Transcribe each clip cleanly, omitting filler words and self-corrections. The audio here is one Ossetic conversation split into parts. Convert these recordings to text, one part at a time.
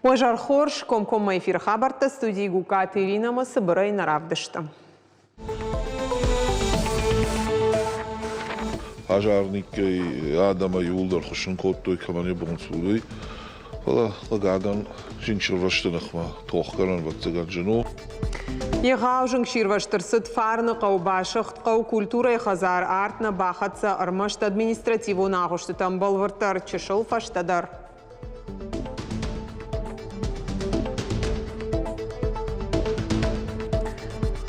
Уӕ зӕр хорз, комкоммӕ эфиры хабӕрттӕ студийы Гукъаты Иринӕмӕ цыбырӕй нӕ равдыста. Пожарниккӕй адӕмӕй иууылдӕр хуыссын кодтой, кӕмӕн йӕ бон цы уыд, уый. Фӕлӕ, хъыгагӕн, зынгсирвӕзты ныхмӕ тохгӕнӕн, ӕвӕццӕгӕн, зын у. Егъау зынгсирвӕзт ӕрцыд Фарныхъӕуы басыгъд хъӕу культурӕйы хӕдзар арт нӕ бахӕццӕ ӕрмӕст административон агъуыстытӕм, бӕлвырддӕр чысыл фӕстӕдӕр.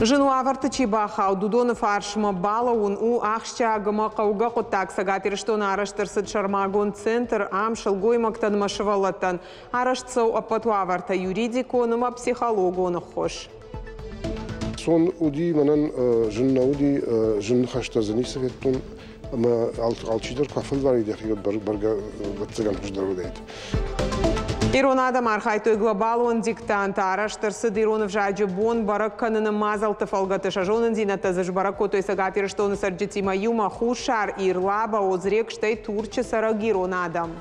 Зын уавӕрты чи бахауд, уыдоны фарсмӕ балӕууын у ахсджиаг ӕмӕ хъӕугӕ хъуыддаг. Цӕгат Ирыстоны арӕзт ӕрцыд сӕрмагонд центр. Ам сылгоймӕгтӕн ӕмӕ сывӕллӕттӕн арӕзт цӕуы ӕппӕт уавӕртӕ юридикон ӕмӕ психологон ӕххуыс. Сон уыди, мӕнӕн зын нӕ уыди, зын ныхӕстӕ дзы ницы федтон. Ӕмӕ алчидӕр куы афӕлварид йӕхи, уӕд бӕргӕ ӕвӕццӕгӕн хуыздӕр уыдаид. Ирон адӕм архайдтой глобалон диктант. Арӕзт ӕрцыд ирон ӕвзаджы бон бӕрӕг кӕныны мадзӕлтты фӕлгӕты. Сӕ зонындзинӕдтӕ дзы сбӕрӕг кодтой Цӕгат Ирыстоны цӕрджытимӕ иумӕ Хуссар Ир, Лабӕ, Озрек, стӕй Турчы цӕрӕг ирон адӕм.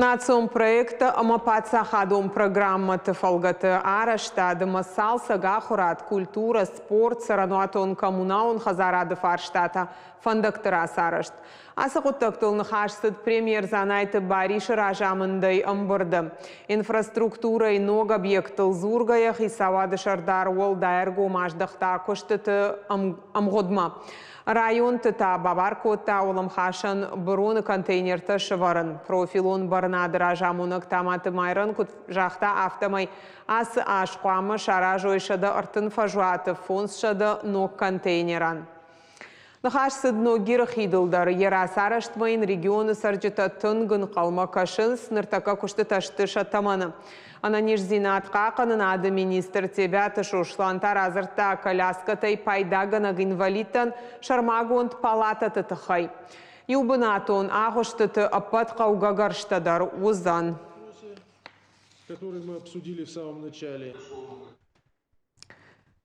Национ проекттӕ ӕмӕ паддзахадон программӕты фӕлгӕты арӕзтад ӕмӕ цалцӕг, ахуырад, культурӕ, спорт, цӕрӕнуатон-коммуналон хӕдзарады фарстатӕ, фӕндӕгты рацарӕзт. Ацы хъуыддӕгтыл ныхас цыд премьер Дзанайты Барисы разамындӕй ӕмбырды. Инфраструктурӕйы ног объекттыл дзургӕйӕ хицауады сӕрдар уӕлдай ӕргом аздӕхта куыстыты ӕмгъуыдмӕ. Районты та бабар кодта уӕлӕмхасӕн быроны контейнертӕ сӕвӕрын. Профилон бӕрнады разамонӕг Таматы Майран куыд загъта, афтӕмӕй ацы аз хъуамӕ саразой 130 фӕзуаты 500 ног контейнерӕн. Ныхас цыд Ногиры хидыл дӕр. Йӕ рацарӕзтмӕ йын регионы цӕрджытӕ тынг ӕнхъӕлмӕ кӕсынц. Ныртӕккӕ куыстытӕ сты сӕ тӕмӕны. Ӕнӕниздзинад хъахъхъӕнынады министр Тебиаты Сослан та радзырдта коляскӕтӕй пайдагӕнӕг инвалидтӕн сӕрмагонд палатӕты тыххӕй. Иубынатон агъуыстыты ӕппӕт хъӕугӕ гӕрзтӕ дӕр уыдзӕн. Который мы обсудили в самом начале.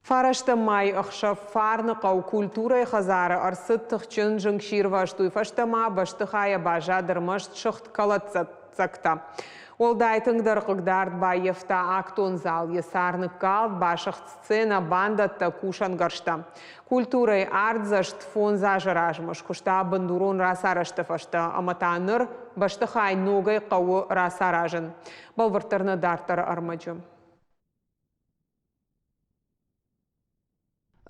Фарӕстӕм майы ӕхсӕв Фарныхъӕу культурӕйы хӕдзары ӕрцыд тыхджын зынгсирвӕзт. Уый фӕстӕ ма бӕстыхайӕ баззад ӕрмӕст сыгъд кӕлӕддзӕгтӕ. Уӕлдай тынгдӕр хъыгдард баййӕфта актон зал. Йӕ цар ныккалд, басыгъд сценӕ, бандӕттӕ, кусӕнгӕрзтӕ. Культурӕйы артдзӕст фондз азы размӕ скуыста бындурон рацарӕзты фӕстӕ ӕмӕ та ныр бӕстыхай ногӕй хъӕуы рацаразын. Бӕлвырддӕр нӕ дарддӕры ӕрмӕджы.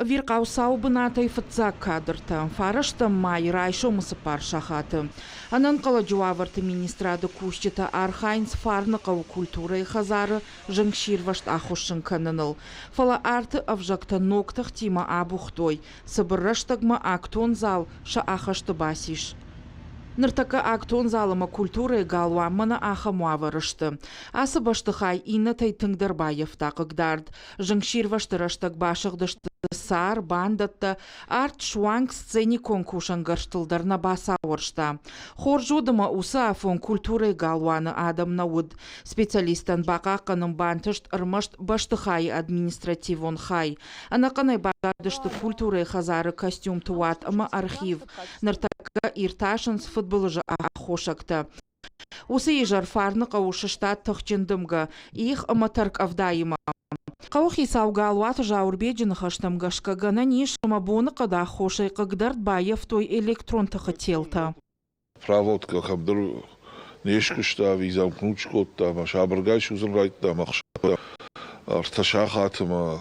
Ӕвирхъау цауы бынатӕй фыццаг кадртӕ. Фарӕстӕм майы райсомы цыппар сахаты. Ӕнӕнхъӕлӕджы уавӕрты министрады кусджытӕ архайынц Фарныхъӕуы культурӕйы хӕдзары зынгсирвӕзт ахуыссын кӕныныл. Фӕлӕ арты ӕвзӕгтӕ ног тыхтимӕ абухтой. Цыбыр рӕстӕгмӕ актон зал сӕ ахӕсты бацис. Ныртӕккӕ актон зал ӕмӕ культурӕйы галуан мӕнӕ ахӕм уавӕры сты. Ацы бӕстыхай иннӕтӕй тынгдӕр баййӕфта хъыгдард. Зынгсирвӕзты рӕстӕг басыгъдысты цар, бандӕттӕ, арт суанг сценикон кусӕнгӕрзтыл дӕр нӕ бацауӕрста. Хорз уыд ӕмӕ уыцы афон культурӕйы галуаны адӕм нӕ уыд. Специалисттӕн бахъахъхъӕнын бантыст ӕрмӕст бӕстыхайы административон хай. Ӕнӕхъӕнӕй баззадысты культурӕйы хӕдзары костюмты уат ӕмӕ архив. Ныртӕккӕ иртасынц фыдбылызы аххосӕгтӕ. Уыцы изӕр Фарныхъӕуы сыстад тыхджын дымгӕ, их ӕмӕ тӕрккъӕвдаимӕ. Хъӕуыхицау Галуаты Зауырбеджы ныхӕстӕм гӕсгӕ гӕнӕн ис ӕмӕ боныхъӕды аххосӕй хъыгдӕрд баййӕфтой электрон тыхы телтӕ. Проводка кӕмдӕр не скуыста ӕви замкнут скодта ӕмӕ сабыргай судзын райдыдта ӕмӕ ӕхсӕвы ӕртӕ сахаты ӕмӕ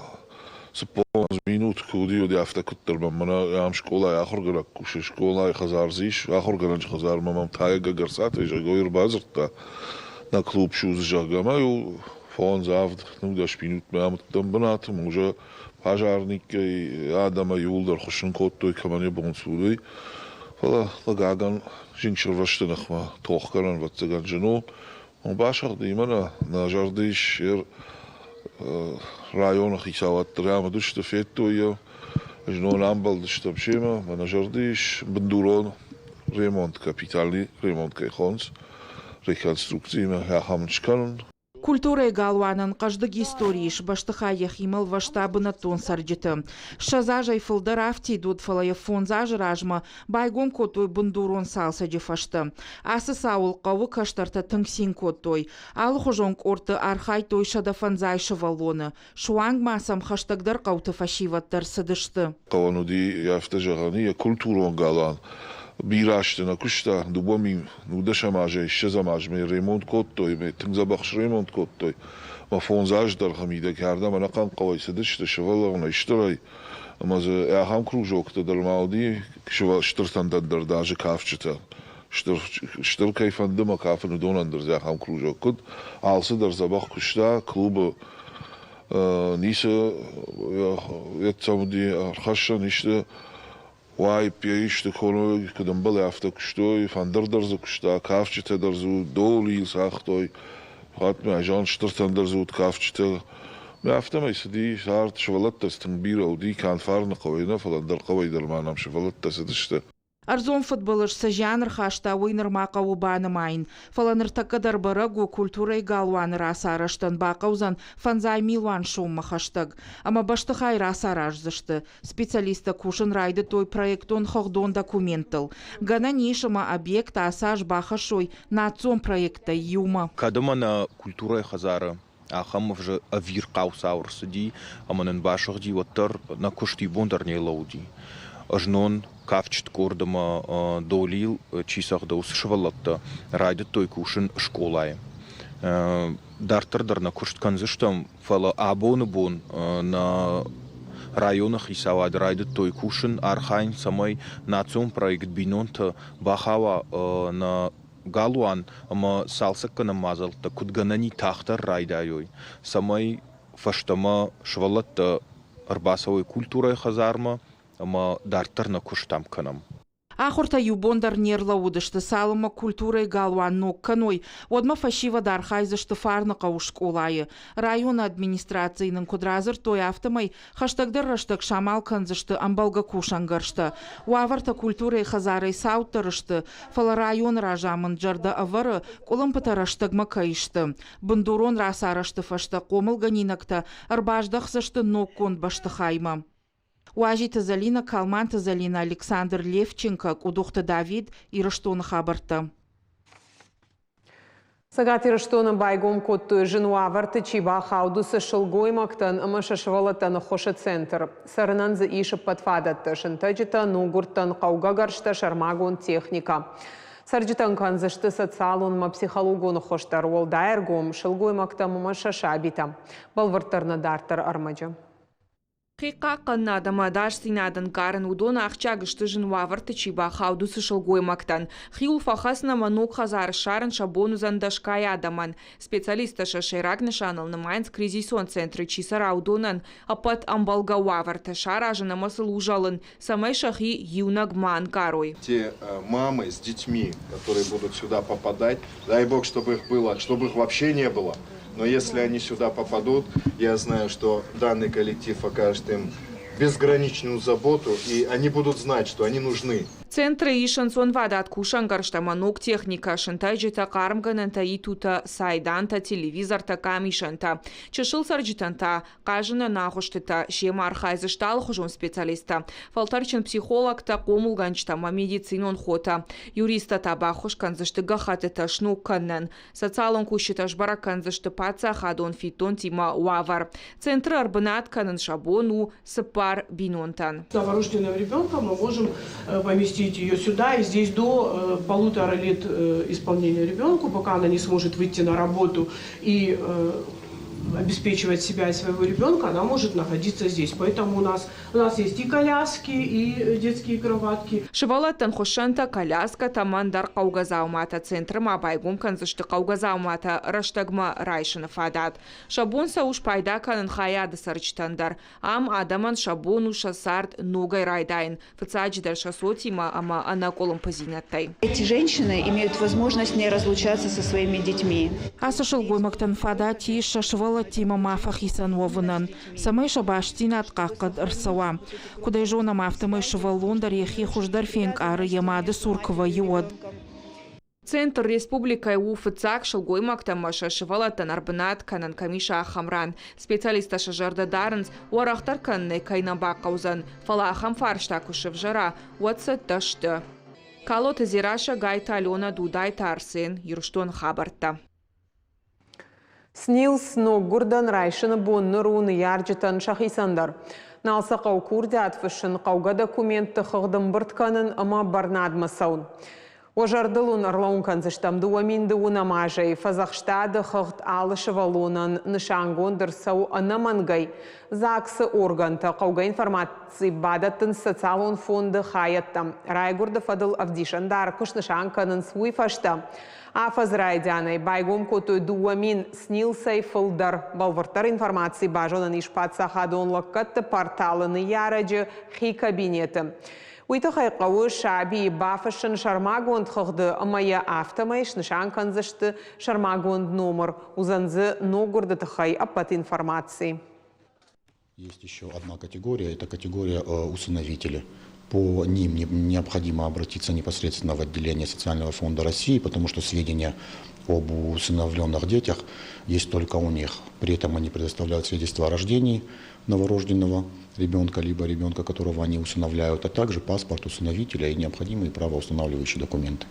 45 минут куы уыди, уӕд афтӕ куыддӕр мӕм мӕнӕ ам скъолайы ахуыргӕнӕг кусы, скъолайы хӕдзар дзы ис, ахуыргӕнӕджы хӕдзармӕ мӕм Тайӕг Ӕгӕрцатӕй, зӕгъгӕ, уый ӕрбадзырдта, нӕ клуб судзы, зӕгъгӕ, ӕмӕ иу фондз, авд, 19 минутмӕ амыдтам бынаты, уже пожарниккӕй адӕмӕй иууылдӕр хуыссын кодтой, кӕмӕн йӕ бон цы уыд, уый. Фӕлӕ, хъыгагӕн, зынгсирвӕзты ныхмӕ тохгӕнӕн, ӕвӕццӕгӕн, зын у. Басыгъди мӕнӕ нӕ зӕрды ис районы хицауад дӕр ам уыдысты, федтой йӕ. Знон амбӕлдыстӕм семӕ, мӕ зӕрды ис бындурон ремонт, капитальный ремонт кӕй хонынц, реконструкциимӕ ахӕм скӕнын. Культурӕйы галуанӕн хъӕздыг истори ис, бӕстыхай йӕхимӕ лвӕста бынӕттон цӕрджыты. 20 азӕй фылдӕр афтид уыд, фӕлӕ йӕ фондз азы размӕ байгом кодтой бындурон цалцӕджы фӕстӕ. Ацы цауыл хъӕуы кӕстӕртӕ тынг цин кодтой. Алыхуызон къордты архайдтой 150 сывӕллоны. Суанг ма сӕм хӕстӕгдӕр хъӕуты фӕсивӕд дӕр цыдысты. Хъӕуӕн уыди, афтӕ зӕгъӕн, йӕ культурон галуан. Бирӕ азты нӕ куыста, дыууӕ мин нудӕсӕм азӕй ссӕдзӕм азмӕ ремонт кодтой, тынг дзӕбӕх сремонт кодтой. Мӕ фондз азы дӕргъы мидӕг ардӕм ӕнӕхъӕн хъӕуӕй цыдысты сывӕллонӕй стырӕй. Ӕмӕ дзы ахӕм кружоктӕ дӕр ма уыди, стыртӕн дӕр даже кафджытӕ. Стыр, стыр кӕй фӕнды мӕ кафын, уыдонӕн дӕр дзы ахӕм кружок куыд. Алцыдӕр дзӕбӕх куыста, клубы ницы йеддӕм уыди ӕрхӕссӕн исты уаипп йӕ исты коной, куыд ӕмбӕлы, афтӕ куыстой, фӕндыр дӕр дзы куыста, кафджытӕ дӕр дзы уыд, долийыл цагътой, хатмӕ зӕгъын, стыртӕн дӕр дзы уыд кафджытӕ. Афтӕмӕй цыди цард, сывӕллӕттӕ дзы тынг бирӕ уыди, канд Фарны хъӕуӕй нӕ, фӕлӕ ӕндӕр хъӕуӕй дӕр ма нӕм сывӕллӕттӕ цыдысты. Ӕрдзон фыдбылыз цы зиан ӕрхаста, уый нырма хъӕуы банымайын. Фӕлӕ ныртӕккӕ дӕр бӕрӕг у, культурӕйы галуаны рацарӕзтӕн бахъӕудзӕн фӕндзай милуан соммӕ хӕстӕг. Ӕмӕ бӕстыхай рацараздзысты. Специалисттӕ кусын райдыдтой проектон-хыгъдон документтыл. Гӕнӕн ис, ӕмӕ объект ацы аз бахӕссой национ проекттӕй иумӕ. Кӕд ӕмӕ нӕ культурӕйы хӕдзары ахӕм ӕвирхъау цау ӕрцыди ӕмӕ нын басыгъди, уӕддӕр нӕ куыст иу бон дӕр не лӕууыди. Знон кафджыты къорд ӕмӕ долийыл чи цӕгъды, уыцы сывӕллӕттӕ райдыдтой кусын скъолайы. Дарддӕр дӕр нӕ куыст кӕндзыстӕм, фӕлӕ абоны бон нӕ районы хицауад райдыдтой кусын, архайын, цӕмӕй национ проект «Бинонтӕ» бахауа нӕ галуан ӕмӕ цалцӕггӕнӕн мадзӕлттӕ куыд гӕнӕн и тагъддӕр райдайой, цӕмӕй фӕстӕмӕ сывӕллӕттӕ ӕрбацӕуой культурӕйы хӕдзармӕ ӕмӕ дарддӕр нӕ куыст ам кӕнӕм. Ахуыртӕ иу бон дӕр не рлӕууыдысты, цалынмӕ культурӕйы галуан ног кӕной, уӕдмӕ фӕсивӕд архайдзысты Фарныхъӕуы скъолайы. Районы администрацийы нын куыд радзырдтой, афтӕмӕй хӕстӕгдӕр рӕстӕг самал кӕндзысты ӕмбӕлгӕ кусӕнгӕрзтӕ. Уавӕртӕ культурӕйы хӕдзарӕй цауддӕр сты, фӕлӕ районы разамынд зӕрдӕ ӕвӕры, къуылымпытӕ рӕстӕгмӕ кӕй сты. Бындурон рацарӕзты фӕстӕ хъомылгӕнинӕгтӕ ӕрбаздӕхдзысты ноггонд бӕстыхаймӕ. Уазиты Зӕлинӕ, Калманты Зӕлинӕ, Александр Левченко, Къудухты Давид, Ирыстоны хабӕрттӕ. Цӕгат Ирыстоны байгом кодтой зын уавӕрты чи бахауд, уыцы сылгоймӕгтӕн ӕмӕ сӕ сывӕллӕттӕн ӕххуысы центр. Цӕрынӕн дзы ис ӕппӕт фадӕттӕ, сынтӕджытӕ, ноггуырдтӕн хъӕугӕ гӕрзтӕ, сӕрмагонд техникӕ. Цӕрджытӕн кӕндзысты социалон ӕмӕ психологон ӕххуыс дӕр, уӕлдай ӕргом сылгоймӕгтӕм ӕмӕ сӕ сабитӕм. Бӕлвырддӕр нӕ дарддӕр ӕрмӕджы. Хихъахъхъӕнынад ӕмӕ ӕдасдзинад ӕнкъарын уыдон ахсджиаг сты зын уавӕрты чи бахауд, уыцы сылгоймӕгтӕн. Хиуыл фӕхӕцын ӕмӕ ног хӕдзар ссарын сӕ бон уыдзӕн дӕсгай адӕмӕн. Специалисттӕ сӕ сӕйраг нысаныл нымайынц кризисон центры чи цӕра, уыдонӕн ӕппӕт ӕмбӕлгӕ уавӕртӕ саразын ӕмӕ сыл узӕлын, цӕмӕй сӕхи иунӕг ма ӕнкъарой. Те мамы с детьми, которые будут сюда попадать, дай бог, чтобы их было, чтобы их вообще не было. Но если они сюда попадут, я знаю, что данный коллектив окажет им безграничную заботу, и они будут знать, что они нужны. Центры ис ӕнцонвадат кусӕнгӕрзтӕ ӕмӕ ног техникӕ, сынтӕджытӕ, хъармгӕнӕнтӕ, итутӕ, цайдантӕ, телевизортӕ, къамисӕнтӕ. Чысыл цӕрджытӕн та хъазынӕн агъуыстытӕ, семӕ архайдзысты алыхуызон специалисттӕ, фӕлтӕрджын психологтӕ, хъомылгӕнджытӕ ӕмӕ медицинон хотӕ. Юристтӕ та баххуыс кӕндзысты гӕххӕттытӕ сног кӕнынӕн. Социалон кусджытӕ сбӕрӕг кӕндзысты паддзахадон фиддонтимӕ уавӕр. Центры ӕрбынат кӕнын сӕ бон у цыппар бинонтӕн. С новорожденным ребенком мы можем поместить ее сюда и здесь до полутора лет исполнения ребенку, пока она не сможет выйти на работу и обеспечивать себя и своего ребенка, она может находиться здесь. Поэтому у нас есть и коляски, и детские кроватки. Сывӕллӕттӕн хуыссӕнтӕ, коляскӕтӕ ӕмӕ ӕндӕр хъӕугӕ дзауматӕ центры ма байгом кӕндзысты хъӕугӕ дзауматӕ рӕстӕгмӕ райсыны фадат. Сӕ бон сӕ у спайда кӕнын хайады цӕрджытӕн дӕр. Ам адӕмӕн сӕ бон у сӕ цард ногӕй райдайын, фыццаджыдӕр сӕ цотимӕ ӕмӕ ӕнӕкъуылымпыдзинӕдтӕй. Эти женщины имеют возможность не разлучаться со своими детьми. Ацы сылгоймӕгтӕн фадат ис сӕ сывӕллӕтты сывӕллӕттимӕ ма фӕхицӕн уӕвынӕн, цӕмӕй сӕ бастдзинад хъахъхъӕд ӕрцӕуа. Куыд ӕй зонӕм, афтӕмӕй сывӕллон дӕр йӕхи хуыздӕр фенкъары, йӕ мады цур куы вӕййы, уӕд. Центр республикӕйы у фыццаг сылгоймӕгтӕ ӕмӕ сӕ сывӕллӕттӕн ӕрбынат кӕнын кӕм ис, ахӕм ран. Специалисттӕ сӕ зӕрдӕ дарынц, уӕрӕхдӕр кӕнын кӕй нӕ бахъӕудзӕн, фӕлӕ ахӕм фарста куы сӕвзӕра, уӕд цӕттӕ сты. Калоты Дзерассӕ, Гайты Аленӕ, Дудайты Арсен, Ирыстоны хабӕрттӕ. СНИЛС ноггуырдӕн райсыны бон ныр у ныййарджытӕн сӕхицӕн дӕр. Нал сӕ хъӕуы курдиат фыссын, хъӕугӕ документты хыгъд ӕмбырд кӕнын ӕмӕ бӕрнадмӕ цӕуын. Уӕ зӕрдыл уын ӕрлӕууын кӕндзыстӕм 2012 азӕй фӕдзӕхстады хыгъд алы сывӕллонӕн нысангонд ӕрцӕуы ӕнӕмӕнгӕй. ЗАГС-ы органтӕ хъӕугӕ информаци бадӕттынц социалон фонды хайӕдтӕм. Райгуырды фӕдыл ӕвдисӕндар куы снысан кӕнынц, уый фӕстӕ Афӕдзы райдианӕй байгом кодтой 2000 СНИЛС-ӕй фылдӕр. Бӕлвырддӕр информаци базонӕн ис паддзахадон лӕггӕдты порталы ныййарӕджы хи кабинеты. Уый тыххӕй хъӕуы сабийы бафыссын сӕрмагонд хыгъды ӕмӕ йӕ афтӕмӕй снысан кӕндзысты сӕрмагонд номыр. Уыдзӕн дзы ноггуырды тыххӕй ӕппӕт информаци. Есть еще одна категория, это категория усыновители. По ним необходимо обратиться непосредственно в отделение Социального фонда России, потому что сведения об усыновленных детях есть только у них. При этом они предоставляют свидетельство о рождении новорожденного ребенка, либо ребенка, которого они усыновляют, а также паспорт усыновителя и необходимые правоустанавливающие документы.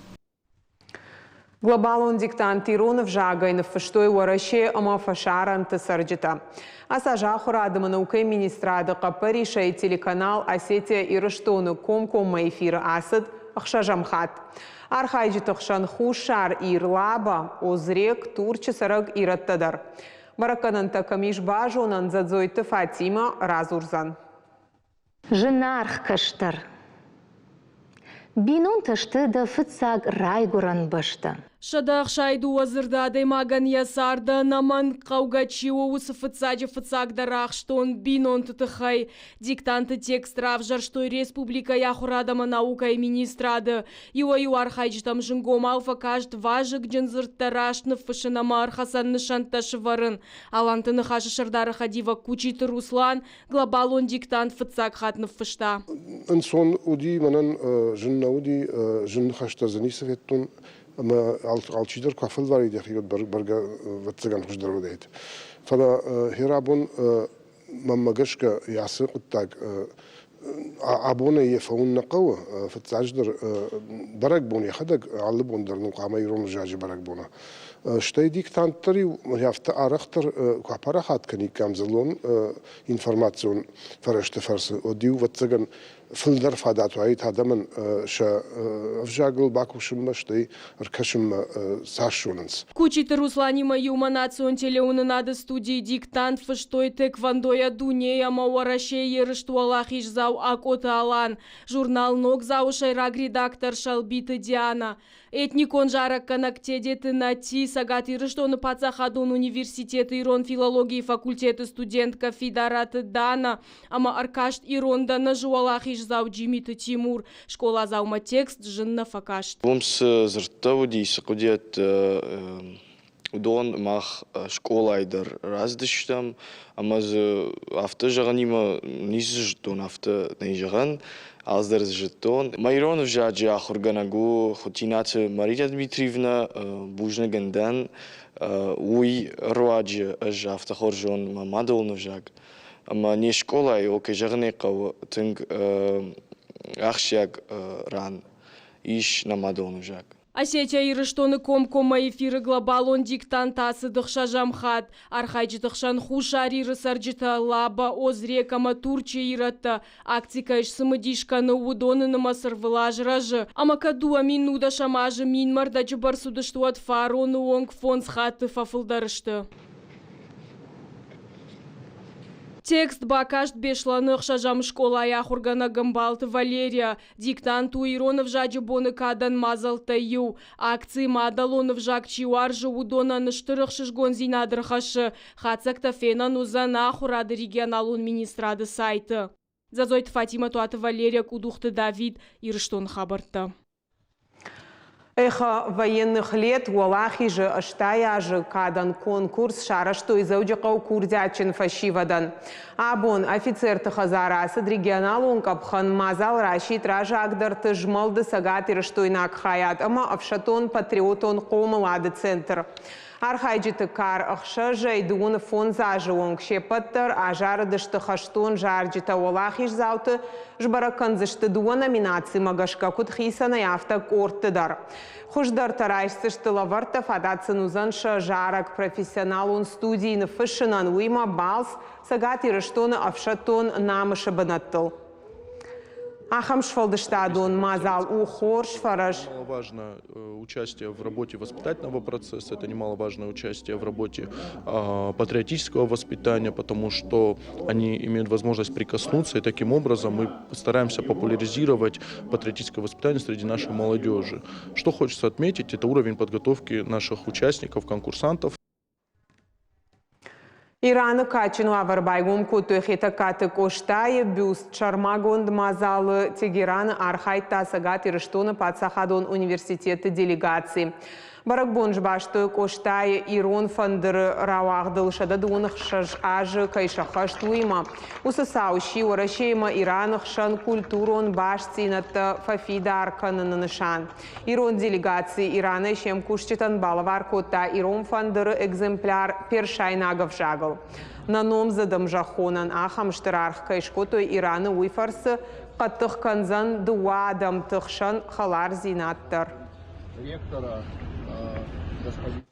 Глобалон диктант ирон ӕвзагӕй ныффыстой Уӕрӕсе ӕмӕ фӕсарӕнты цӕрджытӕ. Ацы аз ахуырады ӕмӕ наукӕйы министрады хъӕппӕрисӕй телеканал Осетия-Ирыстоны комкоммӕ эфиры ацыд ӕхсӕзӕм хатт. Архайджыты хсӕн Хуссар Ир, Лаба, Озрек, Турчы цӕрӕг ирӕттӕ дӕр. Бӕрӕггӕнӕнтӕ кӕм ис базонӕн, Дзӕдзойты Фатимӕ радзурдзӕн. Зынаргъ кӕстӕр! Бинонтӕ сты дӕ фыццаг райгуырӕн бӕстӕ. 162 дзырды адӕймагӕн йӕ царды ӕнӕмӕнг хъӕугӕ чи у, уыцы фыццаджы фыццагдӕр ахстон бинонты тыххӕй. Диктанты текст равзӕрстой республикӕйы ахуырад ӕмӕ наукӕйы министрады. Иуӕй-иу архайджытӕм зынгомау фӕкаст вазыгджын дзырдтӕ раст ныффыссын ӕмӕ ӕрхӕцӕн нысӕнттӕ сывӕрын. Аланты Ныхасы сӕрдары хӕдивӕг Кучиты Руслан глобалон диктант фыццаг хатт ныффыста. Ӕнцон уыди, мӕнӕн зын нӕ уыди, зын ныхӕстӕ дзы ницы федтон, ӕмӕ алчидӕр куы афӕлварид йӕхи, уӕд бӕргӕ ӕвӕццӕгӕн хуыздӕр уыдаид. Фӕлӕ херабон мӕнмӕ гӕсгӕ ацы хъуыддаг абонӕй йӕ фӕуын нӕ хъӕуы. Фыццаджыдӕр бӕрӕгбон йӕхӕдӕг алы бон дӕр ну хъуамӕ ирон ӕвзаджы бӕрӕгбона. Стӕй диктант дӕр-иу афтӕ арӕхдӕр куы апарахат кӕниккам дзыллон информацион фӕрӕзты фӕрцы, уӕд-иу, ӕвӕццӕгӕн, фылдӕр фадат уаид адӕмӕн сӕ ӕвзагыл бакусынмӕ, стӕй ӕркӕсынмӕ цас зонынц. Кучиты Русланимӕ иумӕ национ телеуынынады студийы диктант фыстой тэквондойӕ дунейы ӕмӕ Уӕрӕсейы ерысты уӕлахиздзау Акъоты Алан, журнал «Ногдзау-ы сӕйраг редактор Сӕлбиты Диана, Этникон зарӕггӕнӕг Тедеты Нати, Цӕгат Ирыстоны паддзахадон университеты ирон филологийы факультеты студенткӕ Фидараты Дана ӕмӕ ӕркаст ирон дӕнӕзы уӕлахиздзау Джимиты Тимур. Скъоладзаумӕ текст зын нӕ фӕкаст. Уым цы дзырдтӕ уыди, цы хъуыдиӕдтӕ, уыдон мах скъолайы дӕр рацыдыстӕм ӕмӕ дзы афтӕ зӕгъынимӕ ницы зыдтон, афтӕ нӕй зӕгъӕн, алцыдӕр дзы зыдтон. Мӕ ирон ӕвзаджы ахуыргӕнӕг у Хуытинаты Мария Дмитриевна, бузныг ын дӕн. Уый руаджы ӕз афтӕ хорз зонын мӕ мадӕлон ӕвзаг. Ӕмӕ не скъолайы, окей, зӕгъын ӕй хъӕуы, тынг ахсджиаг ран ис нӕ мадӕлон ӕвзаг. Осетия-Ирыстоны комкоммӕ эфиры глобалон диктант ацыд ӕхсӕзӕм хатт. Архайджыты хсӕн Хуссар Иры цӕрджытӕ, Лаба, Озрек ӕмӕ Турчы ирӕттӕ. Акци кӕй сцымыдис кӕны, уыдоны нымӕц ӕрвылаз рӕзы. Ӕмӕ кӕд 2019 азы минмӕ ӕрдӕджы бӕрц уыдысты, уӕд фароны онг фондз хатты фӕфылдӕр сты. Текст бакаст Беслӕны ӕхсӕзӕм скъолайы ахуыргӕнӕг Ӕмбалты Валерия. Диктант у ирон ӕвзаджы боны кадӕн мадзӕлттӕй иу. Акци мадӕлон ӕвзаг чи уарзы, уыдонӕн стыр ӕхсызгондзинад ӕрхӕссы. Хатдзӕгтӕ фенӕн уыдзӕн ахуырады регионалон министрады сайты. Дзӕдзойты Фатимӕ, Туаты Валерия, Къудухты Давид, Ирыстоны хабӕрттӕ. Эхо военных лет Уӕлахизы 80 азы кадӕн конкурс сарӕзтой Дзӕуджыхъӕуы курдиатджын фӕсивӕдӕн. Абон офицерты хӕдзары ацыд регионалон къӕпхӕн. Мадзал расидт раззагдӕрты змӕлды цӕгатирыстойнаг хайад ӕмӕ ӕфсӕддон-патриотон хъомылады центр. Архайджыты кар ӕхсӕзӕй дыууын фондз азы онг се ппӕт дӕр азарыдысты хӕстон зарджытӕ. Уӕлахиздзауты сбӕрӕг кӕндзысты дыууӕ номинацимӕ гӕсгӕ куыд хицӕнӕй, афтӕ къордты дӕр. Хуыздӕртӕ райсдзысты лӕвӕрттӕ, фадат сын уыдзӕн сӕ зарӕг профессионалон студийы ныффыссынӕн, уыимӕ балц Цӕгат Ирыстоны ӕфсӕддон намысы бынӕттыл. Ахӕм сфӕлдыстадон мадзал у хорз фӕрӕз. Немаловажно участие в работе воспитательного процесса, это немаловажное участие в работе патриотического воспитания, потому что они имеют возможность прикоснуться, и таким образом мы стараемся популяризировать патриотическое воспитание среди нашей молодежи. Что хочется отметить, это уровень подготовки наших участников, конкурсантов. Ираны кадджын уавӕр байгом кодтой Хетӕгкаты Къостайы бюст. Сӕрмагонд мадзалы Тегераны архайдта Цӕгат Ирыстоны паддзахадон университеты делегаци. Бӕрӕгбон сбастой Къостайы ирон фӕндыры рауагъдыл 126 азы кӕй сӕххӕст, уыимӕ. Уыцы цау сси Уӕрӕсеимӕ Ираны хсӕн культурон бастдзинӕдтӕ фӕфидар кӕныны нысан. Ирон делегаци Иранӕй се мкусджытӕн балӕвар кодта ирон фӕндыры экземпляр персайнаг ӕвзагыл. Нӕ номдзыд ӕмзӕххонӕн ахӕм стыр аргъ кӕй скодтой Ираны, уый фӕрцы хъӕддых кӕндзӕн дыууӕ адӕмты хсӕн хӕлардзинад дӕр. Ректора господин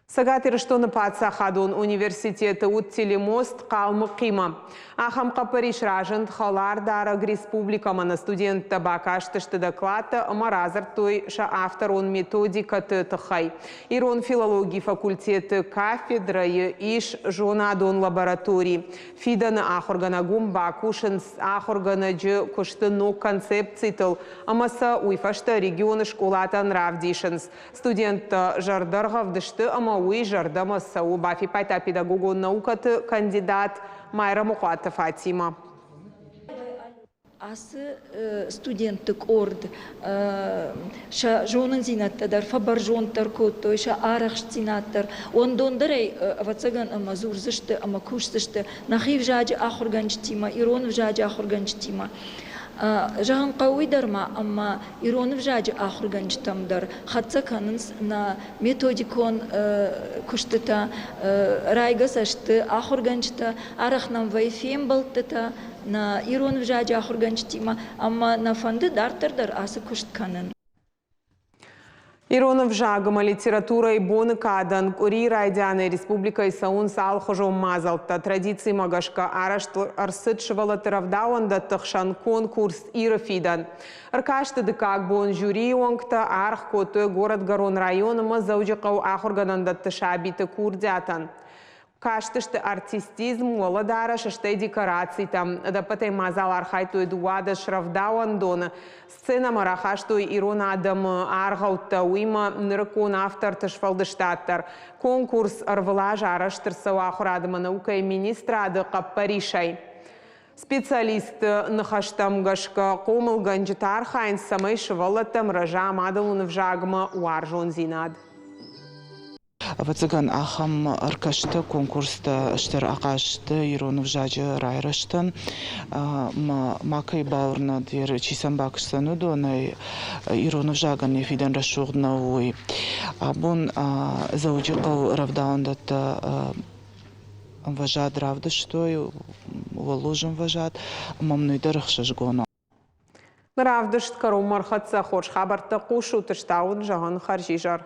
Цӕгат Ирыстоны паддзахадон университеты уыд телемост Хъалмыхъимӕ. Ахӕм хъӕппӕрис разынд хӕлардарӕг республикӕмӕ. Нӕ студенттӕ бакастысты докладтӕ ӕмӕ радзырдтой сӕ авторон методикӕты тыххӕй. Ирон филологийы факультеты кафедрӕйы ис зонадон лаборатори. Фидӕны ахуыргӕнӕг уым бакусынц ахуыргӕнӕджы куысты ног концепцитыл ӕмӕ сӕ уый фӕстӕ регионы скъолатӕн равдисынц. Студенттӕ зӕрдӕргъӕвд сты ӕмӕ уый зӕрдӕмӕ цӕуы, бафиппайдта педагогон наукӕты кандидат Майрӕмыхъуаты Фатимӕ. Ацы студентты къорд сӕ зонындзинӕдтӕ дӕр фӕбӕрзонддӕр кодтой, сӕ арӕхстдзинад дӕр. Уӕндондӕрӕй, ӕвӕццӕгӕн, ӕмӕ дзурдзысты ӕмӕ кусдзысты нӕхи взаджы ахуыргӕнджытимӕ, ирон взаджы ахуыргӕнджытимӕ. Зӕгъын хъӕуы уый дӕр ма, ӕмӕ ирон ӕвзаджы ахуыргӕнджытӕм дӕр хӕццӕ кӕнынц нӕ методикон куыстытӕ, райгӕ сӕ сты ахуыргӕнджытӕ, арӕх нӕм вӕййы фембӕлдтытӕ нӕ ирон ӕвзаджы ахуыргӕнджытимӕ ӕмӕ нӕ фӕнды дарддӕр дӕр ацы куыст кӕнын. Ирон ӕвзаг ӕмӕ литературӕйы боны кадӕн къуырийы райдианы республикӕйы цӕуынц алыхуызон мадзӕлттӕ. Традицимӕ гӕсгӕ арӕзт ӕрцыд сывӕллӕтты рӕвдауӕндӕтты хсӕн конкурс «Иры фидӕн». Ӕркасты дыккаг бон жюрийы уӕнгтӕ аргъ кодтой Горӕтгӕрон район ӕмӕ Дзӕуджыхъӕуы ахуыргӕнӕндӕтты сабиты курдиатӕн. Кастысты артистизм, уӕлӕдарӕс, стӕй декорацитӕ. Ӕдӕппӕтӕй мадзал архайдтой 12 рӕвдауӕндоны. Сценӕмӕ рахастой ирон адӕмы аргъӕуттӕ, уыимӕ нырыккон авторты сфӕлдыстад дӕр. Конкурс ӕрвылаз арӕзт ӕрцӕуы ахуырад ӕмӕ наукӕйы министрады хъӕппӕрисӕй. Специалистты ныхӕстӕм гӕсгӕ, хъомылгӕнджытӕ архайынц, цӕмӕй сывӕллӕттӕм рӕза мадӕлон ӕвзагмӕ уарзондзинад. Ӕвӕццӕгӕн, ахӕм ӕркастытӕ, конкурстӕ стыр ахъаз сты ирон ӕвзаджы райрӕзтӕн. Ӕмӕ макӕй бауырнӕд, чи сӕм бакӕсдзӕн, уыдонӕй ирон ӕвзагӕн йӕ фидӕн рӕсугъд нӕу, уый. Абон Дзӕуджыхъӕуы рӕвдауӕндӕттӕ ӕмвӕзад равдыстой, уӕллоз ӕмвӕзад, ӕмӕ мын уый дӕр ӕхсызгон у. Равдыст кӕронмӕ ӕрхӕццӕ хорз хабӕрттӕ хъусут, стауын зӕгъын хӕрзизӕр.